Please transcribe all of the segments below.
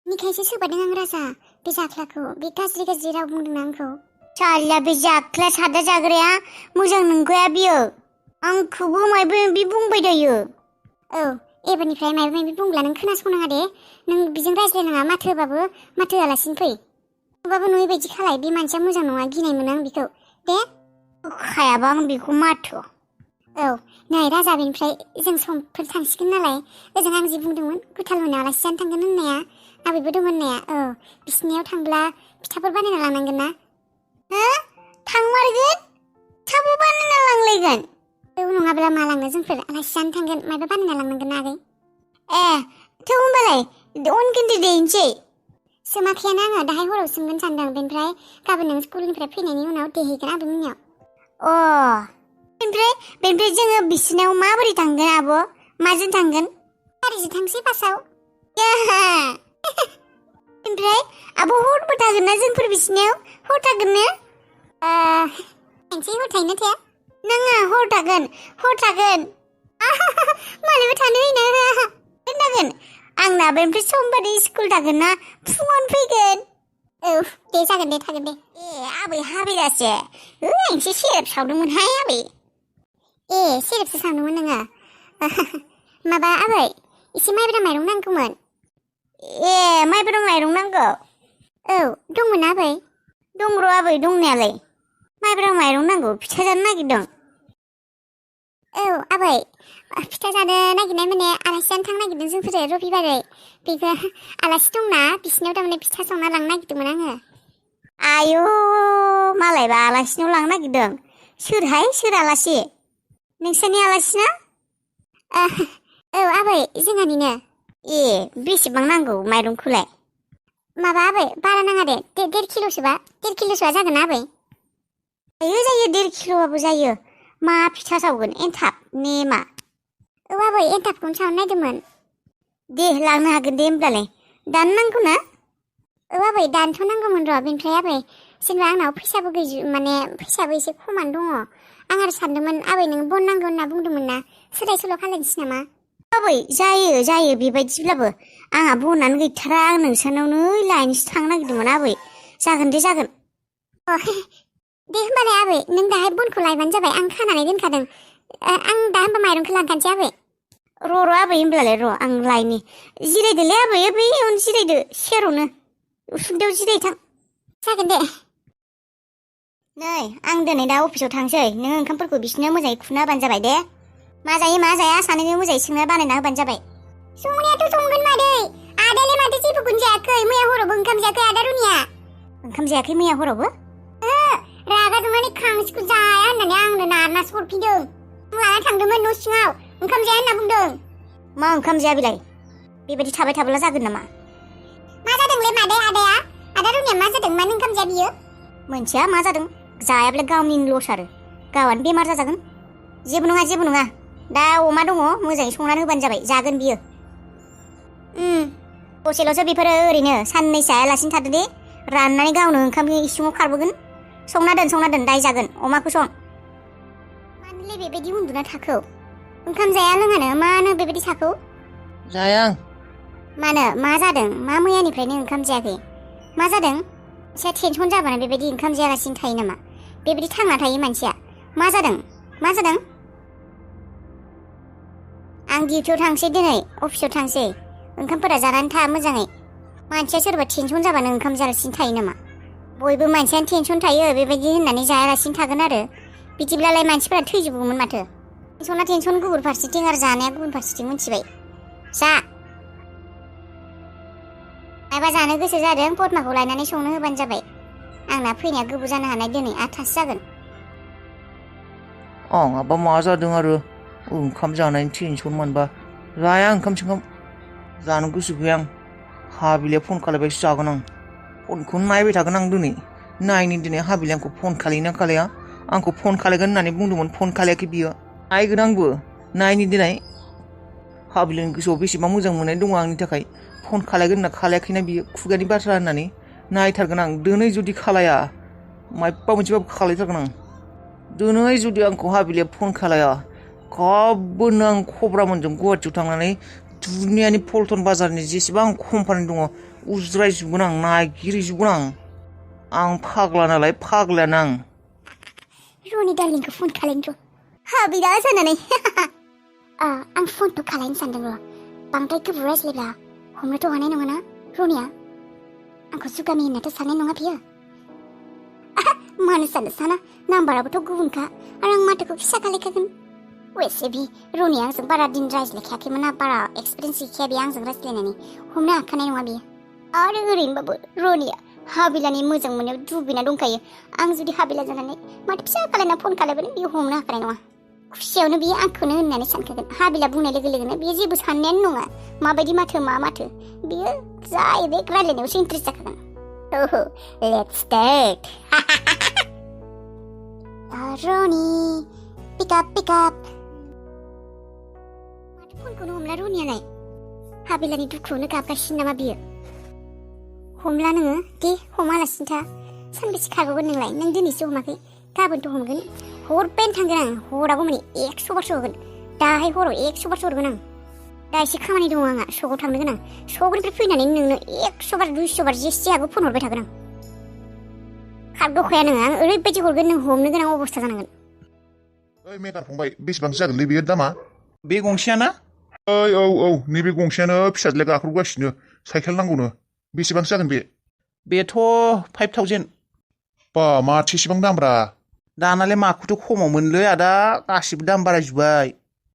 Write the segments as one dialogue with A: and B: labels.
A: बेनिखायसो सोबादों आं राजा बे जाख्लाखौ बे गाज्रि राव बुंदों आंखौ।
B: सालिया बे जाख्ला सादा जाग्राया मोजां नंखाया बियो। आंखौबो मायबा मायबि बुंबाय थायो।
A: औ एबारनिफ्राय मायबा मायबि बुंब्ला नों खोनासंनाङा दे। नों बिजों रायज्लायनाङा, माथो होबाबो माथो होआलासिनो फै। नुबाबो नुयै बायदि खालाय, बे मानसिया मोजां नङा, गिनाय मोनो आं बेखौ दे।
B: होखायाबा आं बेखौ माथो।
A: औ नै राजा, बेनिफ्राय जों समफोर थांसिगोन नालाय ओजों आं जि बुंदोंमोन गुथाल मोनाव आलासि जानो थांगोन होननाया, आबैबो दं होननाया, औ बिसिनियाव थांब्ला फिथाफोर बानायना लांनांगोन ना।
B: हो थांमारगोन? फिथाबो बानायना लांलायगोन?
A: औ नङाब्ला मा लांनो, जोंफोर आलासि जानो थांगोन, मायबा बानायना लांनांगोन ना आगै।
B: ए थौ होनबालाय अन खोन्दो देनोसै।
A: सोमाखैयानो आङो, दाहाय हराव सोमगोन सानदों। बेनिफ्राय गाबोन नों स्कुलनिफ्राय फैनायनि उनाव देहैगोन आबैमोननियाव।
B: बेनिफ्राय जोङो बिसिनाव माबोरै थांगोन आब'? माजों थांगोन?
A: गारिजों थांसै बासाव।
B: ओमफ्राय आब' हरबो थागोन ना जोंफोर बिसिनाव? हर थागोन ने?
A: थांसै, हर थायोना थाया?
B: नाङा, हर थागोन।
A: मालायबो थानो होयो।
B: खोनागोन आंना बेनिफ्राय समबारै स्कुल थागोन ना, फुङावनो फैगोन।
A: औ दे जागोन दे, थागोन दे।
B: आबै हाबैगासे आं एसे सेरेब सावदोंमोनहाय आबै।
A: सेरेबसो सावदोंमोन नोङो? माबा आबै, एसे माइब्रा माइरं नांगौमोन।
B: माइब्रा माइरं नांगौ?
A: औ दंमोन ना आबै?
B: दं र' आबै दंनायालाय। माइब्रा माइरं नांगौ, फिथा जानो नागिरदों।
A: औ आबै, फिथा जानो नागिरनाय माने आलासि जानो थांनो नागिरदों जोंफोरो रबिबारै। बेखौ आलासि दंना, बिसिनाव थारमाने फिथा सावना लांनो नागिरदोंमोन आङो।
B: आयु मालायबा आलासिनाव लांनो नागिरदों? सोरहाय, सोर आलासि? नोंसोरनि आलासि ना?
A: औ आबै, जोंहानिनो।
B: बेसेबां नांगौ माइरंखौलाय?
A: माबा आबै, बारा नाङा दे, 1.5 किल'सोबा। 1.5 किल'सोआ जागोन ना आबै?
B: जायो 1.5 किल'बाबो जायो। मा फिथा सावगोन, एन्थाब ने मा?
A: औ आबै, एन्थाबखौनो सावनो नागिरदोंमोन।
B: दे लांनो हागोन दे होमब्लालाय। दानो नांगौ ना?
A: औ आबै, दानोथ' नांगौमोन र'। बेनिफ्राय आबै, जेनेबा आंनाव फैसाबो फैसाबो एसे खमानो दङ। आं आरो सानदोंमोन, आबै नों बन नांगौ होनना बुंदोंमोन ना, सोलाय सोल' खालायनोसै नामा?
B: आबै जायो बेबायदिब्लाबो। आंहा बनानो गैथारा, आं नोंसानावनो लायनोसो थांनो नागिरदोंमोन आबै। जागोन दे जागोन।
A: दे होमबालाय आबै, नों दाहाय बनखौ लायबानो जाबाय, आं खानानै दोनखादों। आं दा होमबा माइरंखौ लांखानोसै आबै।
B: र' आबै होमब्लालाय आं लायनि। जिरायदोलै आबै, बैयावनो जिरायदो, सेरावनो उसुंदायाव जिरायथां।
A: जागोन दे।
B: नै आं दिनै दा अफिसाव थांसै, नों ओंखामफोरखौ बिसिनो मोजाङै खुना होबानो जाबाय दे। मा जायो मा जाया सानैनो मोजाङै सोंना बानायना होबानो जाबाय।
A: संनायाथ' संगोन मादै, आदायालाय माथो जेबोखौनो जायाखै, मैया हरावबो ओंखाम जायाखै आदा रुनिया।
B: ओंखाम जायाखै मैया हरावबो?
A: रागा जोंनानै खांसेखौ जाया होननानै आंनो नारनासो हरफिनदों। आं लाना थांदोंमोन न' सिङाव, ओंखाम जाया होनना बुंदों।
B: मा ओंखाम जाया बेलाय? बेबायदि थाबाय थाब्ला जागोन नामा?
A: मा जादोंलै मादै, आदा रुनिया मा जादों, मानो ओंखाम जाया बियो?
B: मोनथिया मा जादों, जायाब्ला गावनिनो लस आरो, गावहानो बेमार जाजागोन। जेबो नङा, दा अमा दङ, मोजाङै संनानै होबानो जाबाय, जागोन बियो। दसेल'सो बेफोरो, ओरैनो साननैसो जायालासिनो थादो दे, राननानै गावनो ओंखामनि इसिङाव खारबोगोन। संना दोन दाय जागोन, अमाखौ सं।
A: मानोलै बेबायदि उन्दुना थाखौ? ओंखाम जाया लोङानो मानो बेबायदि थाखौ?
C: जाया आं।
A: मानो, मा जादों? मा मैयानिफ्रायनो ओंखाम जायाखै? मा जादों? एसे टेनसन जाबानो बेबायदि ओंखाम जायालासिनो थायो नामा? बेबायदि थांना थायो मानसिया। मा जादों? आं डिउटियाव थांसै दिनै, अफिसाव थांसै। ओंखामफोरा जानानै था मोजाङै। मानसिया सोरबा टेनसन जाबानो ओंखाम जायालासिनो थायो नामा? बयबो मानसियानो टेनसन थायो, बेबायदि होननानै जायालासिनो थागोन आरो? बिदिब्लालाय मानसिफोरा थैजोबगौमोन माथो। टेनसन गुबुन फारसेथिं आरो जानाया गुबुन फारसेथिं, मिथिबाय? जा। माबा जानो गोसो जादों, पद्माखौ लायनानै संनो होबानो जाबाय। आंना फैनाया गोबाव जानो हानाय, दिनै 8थासो जागोन।
C: आंहाबा मा जादों आरो ओंखाम जानायनि टेनसन मोनबा जाया ओंखाम जानो गोसो गैया आं। हाबिलिया फन खालायबायसो जागोन आं। फनखौनो नायबाय थागोन आं दिनै। नायनि दिनै हाबिलिया आंखौ फन खालायोना खालाया। आंखौ फन खालायगोन होननानै बुंदोंमोन, फन खालायाखै बियो। नायगोन आंबो, नायनि दिनै हाबिलिनि गोसोआव बेसेबां मोजां मोननाय दङ आंनि थाखाय। फन खालायगोन होनना खालायाखैना बियो, खुगानि बाथ्रा होननानै। नायथारगोन आं, दिनै जुदि खालाया मायबा मोनसेबाबो खालायथारगोन आं। दिनै जुदि आंखौ हाबिलिया फन खालाया, गाबोननो आं खब्रामोनजों गुवाहाटियाव थांनानै दुनियानि पल्टन बाजारनि जेसेबां कम्पानि दङ उज्रायजोबगोन आं नागिरहैजोबगोन आं फाग्ला नालाय फाग्लायानो आं
A: रनि डार्लिंखौ फन खालायनो र' हाबिला जानानै आं फनथ' खालायनो सानदों र' बांद्राय गोबाव रायज्लायब्ला हमनोथ' हानाय नङाना रनिया आंखौ जुगामि होननाथ' साननाय नङा बियो मानो साना नाम्बाराबोथ' गुबुनखा आरो आं माथोखौ फिसा खालायखागोन वैसे भी रनिया आंजों बारा दिन रायज्लायखायाखैमोन ना बारा एक्सपिरियेन्स गैखाया बे आंजों रायज्लायनानै हमनो हाखानाय नङा बियो आरो ओरैनोबाबो रनिया हाबिलानि मोजां मोननायाव दुबिना दंखायो आं जुदि हाबिला जानानै माथो फिसा खालायना फन खालायबानो बियो हमनो हाखानाय नङा खुसियावनो बियो आंखौनो होननानै सानखागोन हाबिला बुंनाय लोगो लोगोनो बियो जेबो साननायानो नङा माबायदि माथो मा माथो बियो जाय बे रायज्लायनायावसो इन्ट्रेस्ट जाखागोन ओहो लेट्स स्टार्ट रनि पिक आप माथो फनखौनो हमला रनियालाय हाबिलानि दुखुआवनो गाबगासिनो नामा बियो हमला नोङो दे हमालासिनो था सानबेसे खागौगोन नोंलाय नों दिनैसो हमाखै गाबोनथ' हमगोन हरबायानो थांगोन आं हरावबो माने 100 बारसो हरगोन दाहाय हराव 100 बारसो हरगोन आं दा एसे खामानि दङ आंहा सकआव थांनो गोनां सकनिफ्राय फैनानै नोंनो 100 बार 200 बार जेसे हागौ फन हरबाय थागोन आं खारद'खाया नोङो आं ओरैबायदि हरगोन नों हमनो गोनां अबस्था जानांगोन
D: ओइ मेकार फंबाय बेसेबांसो जागोनलै बेयो दामा
C: बे गंसेयाना
D: ओइ औ नैबे गंसेयानो फिसाज्लाया गाख्रबगासिनो साइकेल नांगौनो बेसेबांसो जागोन बे
C: बेथ' 5000
D: बा माथो एसेबां दामब्रा
C: दानालाय माखौथ' खमाव मोनलै आदा गासिबो दाम बारायजोब्बाय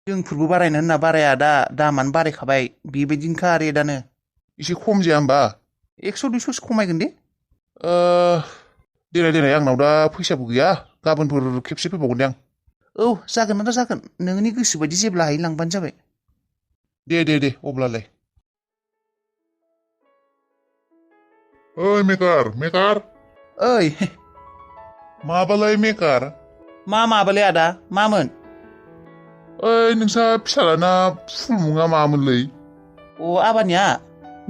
C: जोंफोरबो बारायनो होनना बाराया दा दामानो बारायखाबाय बेबायदिनोखा रेटआनो
D: एसे खम जाया होमबा
C: 100 200सो खमायगोन दे
D: देनाय आंनाव दा फैसाबो गैया गाबोनफोर खेबसे फैबावगोन दे आं
C: औ जागोन ना जागोन नोंनि गोसो बायदि जेब्ला हायो लांबानो जाबाय
D: दे अब्लालाय ओइ मेकार
C: ओइ
D: माबालाय मेकार
C: माबालै आदा मामोन
D: ओइ नोंसा फिसालाना फुल मुङा मामोनलै
C: अ आबानिया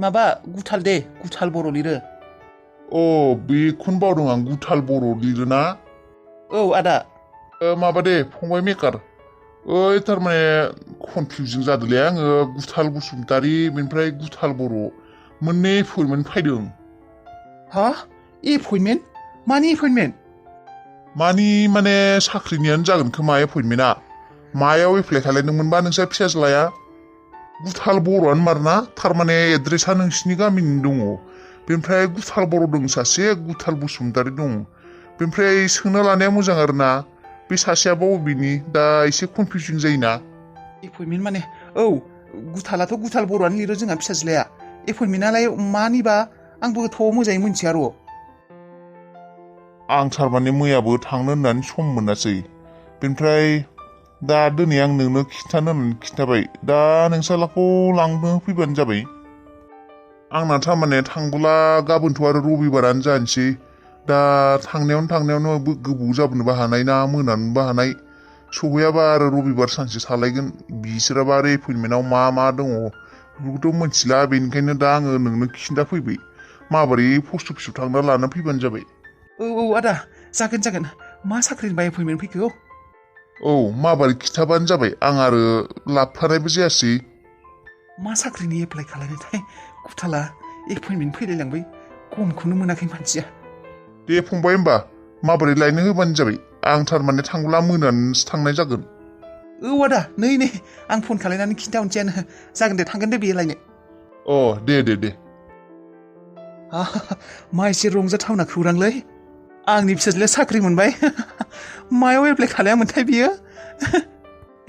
C: माबा गुथाल बर' लिरो
D: अ बेखौनो बावदों आं गुथाल बर' लिरोना
C: औ आदा
D: माबा दे फंबाय मेकार ओइ थारमाने कनफिउजन जादोंलै आङो गुथाल बसुमतारी बेनिफ्राय गुथाल बर' मोननै एपइन्टमेन्ट फैदों
C: हा एपइन्टमेन्ट मानि एपइन्टमेन्ट
D: माने साख्रिनियानो जागोन खोमा एपइन्टमेन्टआ मायाव एप्लाइ खालायदोंमोनबा नोंसा फिसाज्लाया गुथाल बर'आनो मारना थारमाने एड्रेसा नोंसिनि गामिनि दङ बेनिफ्राय गुथाल बर' दं सासे गुथाल बसुमतारी दं बेनिफ्राय सोंना लानाया मोजां आरोना बे सासेयाबा बबेनि दा एसे कनफिउजन जायोना
C: एपइन्टमेन्ट माने औ गुथालाथ' गुथाल बर'आनो लिरो जोंहा फिसाज्लाया एपइन्टमेन्टआलाय मानिबा आंबो थ' मोजाङै मोनथिया र'
D: आं थारमाने मैयाबो थांनो होननानै सम मोनासै बेनिफ्राय दा दिनै आं नोंनो खिन्थानो होननानै खिन्थाबाय दा नोंसालाखौ लांनो फैबानो जाबाय आंना थारमाने थांबोला गाबोनथ' आरो रबिबारानो जानोसै दा थांनायावनो गोबाव जाबोनोबो हानाय ना मोनानोबो हानाय सहैयाबा आरो रबिबार सानसे थालायगोन बिसोराबा आरो एपइन्टमेन्टआव मा दङ बेखौथ' मिथिला बेनिखायनो दा आङो नोंनो खिन्था फैबाय माबोरै पस्ट अफिसाव थांना लाना फैबानो जाबाय
C: औ आदा जागोन मा साख्रिनिबा एपइन्टमेन्ट फैखो
D: औ माबोरै खिन्थाबानो जाबाय आं आरो लाबफानायबो जायासै
C: मा साख्रिनि एप्लाइ खालामनायथाय गुथाला एपइन्टमेन्ट फैलायलांबाय गमखौनो मोनाखै मानसिया
D: दे फंबाय होमबा माबोरै लायनो होबानो जाबाय आं थारमाने थांब्ला मोनानोसो थांनाय जागोन
C: औ आदा नै आं फन खालायनानै खिन्थाहरनोसैयानो जागोन दे थांगोन दे बेयो लायनो
D: अ दे
C: मा एसे रंजाथावना खौरांलै आंनि फिसाज्लाया साख्रि मोनबाय मायाव एप्लाइ खालायामोनथाय बियो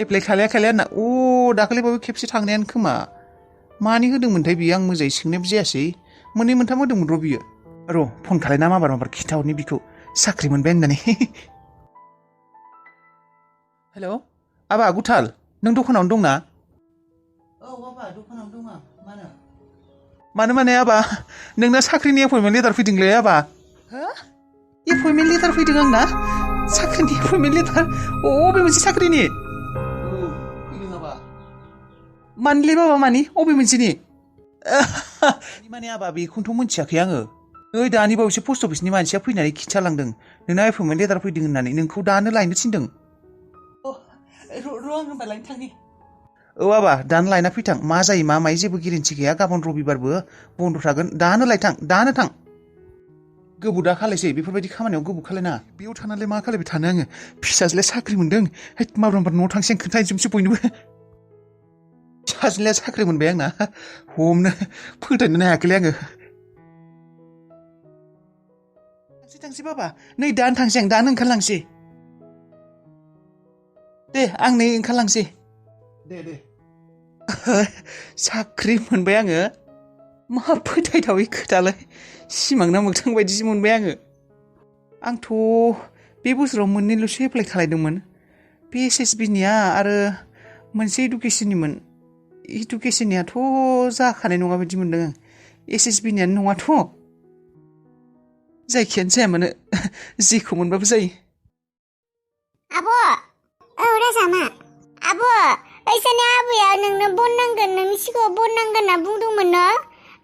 C: एप्लाइ खालाया होनना दाखालिबाबो खेबसे थांनायानो खोमा मानि होदोंमोनथाय बियो आं मोजाङै सोंनायबो जायासै मोननै मोनथाम होदोंमोन र' बियो र' फन खालायना माबार खिन्थाहरनि बिखौ साख्रि मोनबाय होननानै हेल' आबा गुथाल नों दखानावनो दंना औ आबा दखानावनो दङ मानो माने आबा नोंना साख्रिनि एपइन्टमेन्ट लेटार फैदोंलै आबा हो एपइन्टमेन्ट लेटार फैदों आंना साख्रिनि एपइन्टमेन्ट लेटार अबे मोनसे साख्रिनि फैदों आबा मानिलै बाबा मानि अबे मोनसेनि माने आबा बेखौनोथ' मिथियाखै आङो नै दानि बावैसो पस्ट अफिसनि मानसिया फैनानै खिन्थालांदों नोंना एपइन्टमेन्ट लेटार फैदों होननानै नोंखौ दानो लायनो थिनदों र' आं होनबा लायनो थांनि औ आबा दानो लायना फैथां मा जायो मा मायो जेबो गेरेन्थि गैया गाबोन रबिबारबो बन्द' थागोन दानो लायथां दानो थां गोबाव दा खालायसै बेफोरबायदि खामानियाव गोबाव खालायना बेयाव थानानैलाय मा खालायबाय थानो आङो फिसाज्लाया साख्रि मोन्दों हैद माब्लाबा न'आव थांसै खोन्थाहैजोबसै बयनोबो फिसाज्लाया साख्रि मोनबाय आंना हमनो फोथायनोनो हायाखैलै आङो थांसै बाबा नै दानो थांसै आं दानो ओंखारलांसै दे आं नै ओंखारलांसै दे साख्रि मोनबाय आङो मा फोथायथावै खोथालाय सिमां ना मोगथां बायदिसो मोनबाय आंथ' बे बोसोराव मोननैल'सो एप्लाइ खालायदोंमोन बे SSBनिया आरो मोनसे इडुकेसननियाथ' जाखानाय नङा बायदि मोनदों आं SSBनियानो नङाथ' जायखियानो जाया मानो जेखौ मोनबाबो जायो
A: आब' औ राजामा आब' ओइसानि आबैया नोंनो बन नांगोन नोंनि सिगाङाव बन नांगोन होनना बुंदोंमोन न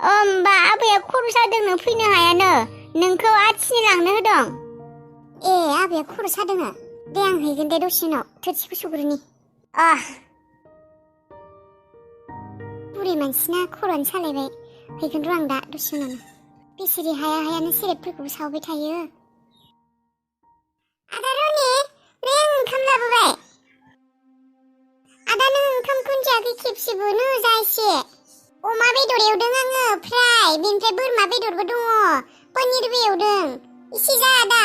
A: होमबा आबैया खर' सादोंनो फैनो हायानो नोंखौ आथिनि लांनो होदों ए आबैया खर' सादोङो दे आं हैगोन दे दसे उनाव थोरसिखौ सुग्रोनि बुरि मानसिना खर'आनो सालायबाय हैगोन र' आं दा दसे उनावनो बेसेरि हायानो सेरेबफोरखौबो सावबाय थायो आदा रनि नै आं ओंखाम लाबोबाय आदा नों ओंखामखौनो जायाखै खेबसेबो नो जा एसे अमा बेदर एवदों आङो फ्राय बेनिफ्राय बोरमा बेदरबो दङ पनिरबो एवदों एसे जा आदा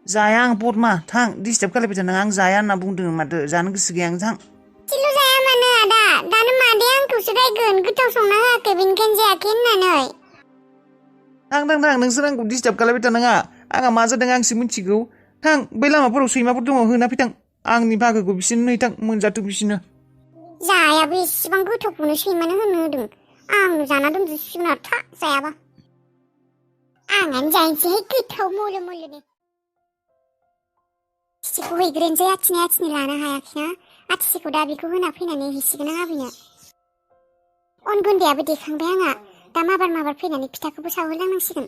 C: जाया आं बदमा थां डिस्टार्ब खालायबाय थानाङा आं जाया होनना बुंदों माथो जानो गोसो गैया आं थां
A: एसेल' जाया मानो आदा दानो मादैया आंखौसो रायगोन गोथाव संना होआखै बेनिखायनो जायाखै होननानै
C: थां नोंसोर आंखौ डिस्टार्ब खालायबाय थानाङा आंहा मा जादों आंसो मिथिगौ थां बै लामाफोराव सैमाफोर दङ होना फैथां आंनि बाहागोखौ बिसोरनो नै थां मोनजाथों बिसोरनो
A: जायाबो इसेबां गोथावखौनो सैमानो होनो होदों आं जाना दोनजोबसिगोन आरो था जायाबा आंआनो जायनोसैहाय गोथाव मोलो मोलोनो आथिसेखौ हैग्रोनोसै आथिनि लानो हायाखैना आथिसेखौ दा बेखौ होना फैनानै हैसिगोन आं आबैनो अन गुन्दैयाबो देखांबाय आंहा दा माबार फैनानै फिथाखौबो सावहोलांनांसिगोन